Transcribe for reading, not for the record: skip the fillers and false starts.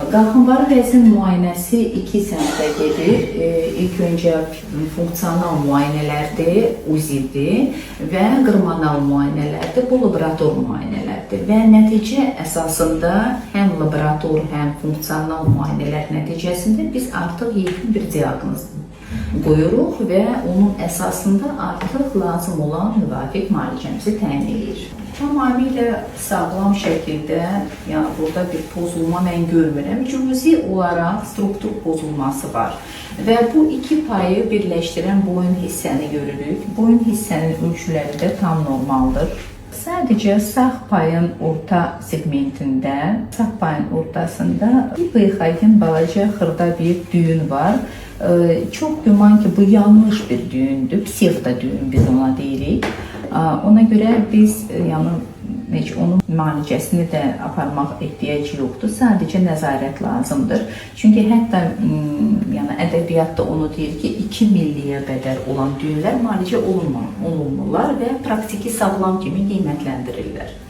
Qalxanvarı vəzin müayinəsi iki səmtə gedir. İlk öncə funksional müayinələrdir, UZI-dir və qırmanal müayinələrdir, bu laborator müayinələrdir və nəticə əsasında həm laborator, həm funksional müayinələr nəticəsində biz artıq yekun bir diaqnoz qoyuruq və onun əsasında artıq lazım olan müvafiq müalicəmizi təyin edirik. Tamamilə sağlam şəkildə, yəni burada bir pozulma mən görmürəm. Cüzi olaraq struktur pozulması var. Və bu iki payı birləşdirən boyun hissəni görürük. Boyun hissənin ölçüləri də tam normaldır. Sadəcə sağ payın orta segmentində, sağ payın ortasında hipoexogen balaca xırda bir düyün var. Çox güman ki, bu yanlış bir düyündür, psevdo düyün biz ona deyirik. Ona görə biz yəni heç onun müalicəsini də aparmaq ehtiyacı yoxdur. Sadəcə nəzarət lazımdır. Çünki hətta yəni ədəbiyyatda onu deyir ki, 2 milliyə qədər olan düyünlər müalicə olunmurlar və praktiki sağlam kimi qiymətləndirirlər.